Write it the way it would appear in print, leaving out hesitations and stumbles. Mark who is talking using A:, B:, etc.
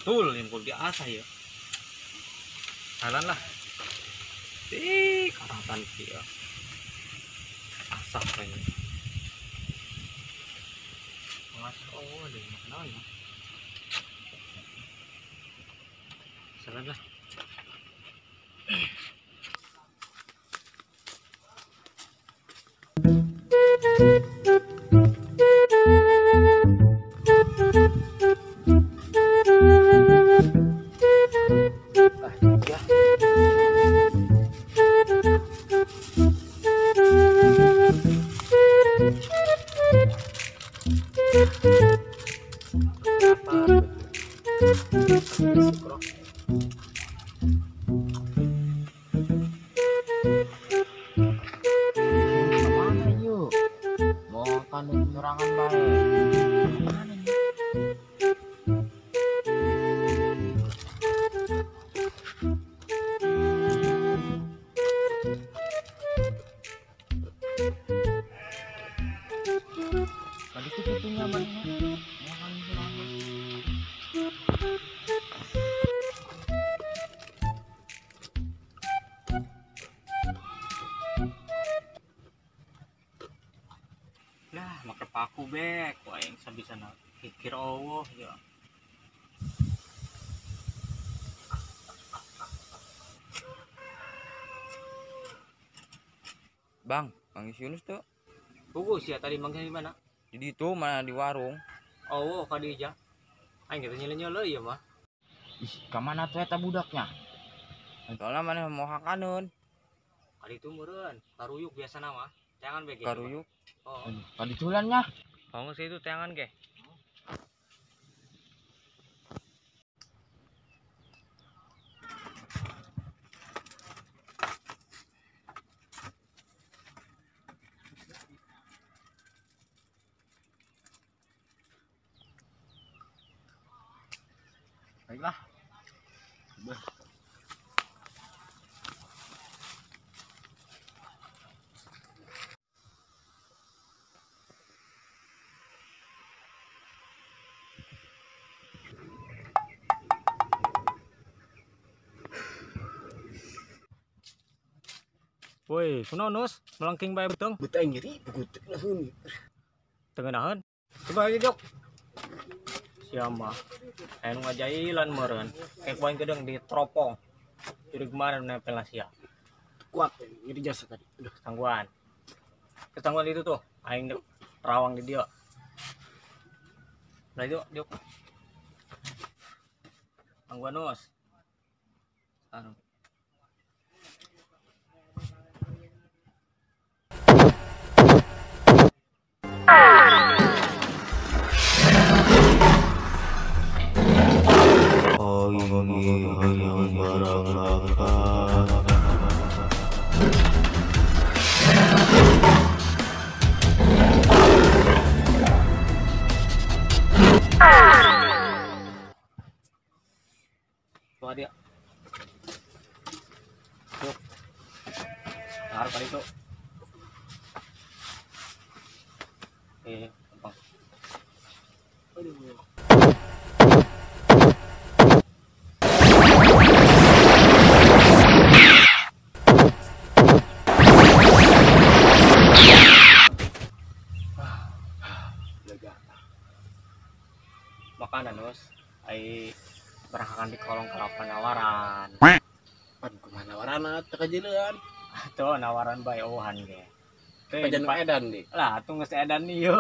A: Betul yang kudu diasah ya. Jalan lah. Ih, karatan kieu. Asah kayaknya. Ngasah oh deh, kenal ya. Jalan lah.
B: Kemana yuk? Mau kandung serangan baik. Kemana yuk? Tadi tuh pintunya mana? Mau kandung serangan.
A: Lah, make paku bek, wah yang bisa na kikir Allah ya.
B: Bang, Bang Yunus tuh.
A: Buku sih ya tadi manggil di mana?
B: Di itu mana di warung.
A: Oh, kadi aja. Aing kita nyele-nyele ya mah.
B: Ih, kemana tuh eta budaknya? Soalnya mana mau hakaneun.
A: Kadi itu meureun, karuyuk biasa nama. Jangan bege.
B: Karuyuk.
A: Oh.
B: Kadi tulannya.
A: Kamu sih itu tangan ge.
B: Baiklah. Bah.
A: Woi, kunaon Nus? Melengking bae beuteung.
C: Beuteung aing nyeri buku teu naheun.
A: Teu ngeunaheun. Coba aja jok. Siapa? Aya nu ngajailan meureun. Kayak poin gedeng di teropong. Jadi kemana nempel sia?
C: Kuat nyeri jasa tadi. Aduh,
A: tangguhan. Ketangguhan itu tuh, aing terawang di dia. Nah itu, jok. Tangguhan Nus. Anu.
D: Hayang barang makan.
A: Tuh dia. Tuh. Taruh kali itu. Gampang. Aduh. Makanan Nus, ai berangkakan di kolong kelapa nawaran.
C: Pan kumaha nawaran teu kajeuleun.
A: Atuh nawaran bae eueuhan ge.
C: Pajan edan di.
A: Lah atuh geus edan ieu.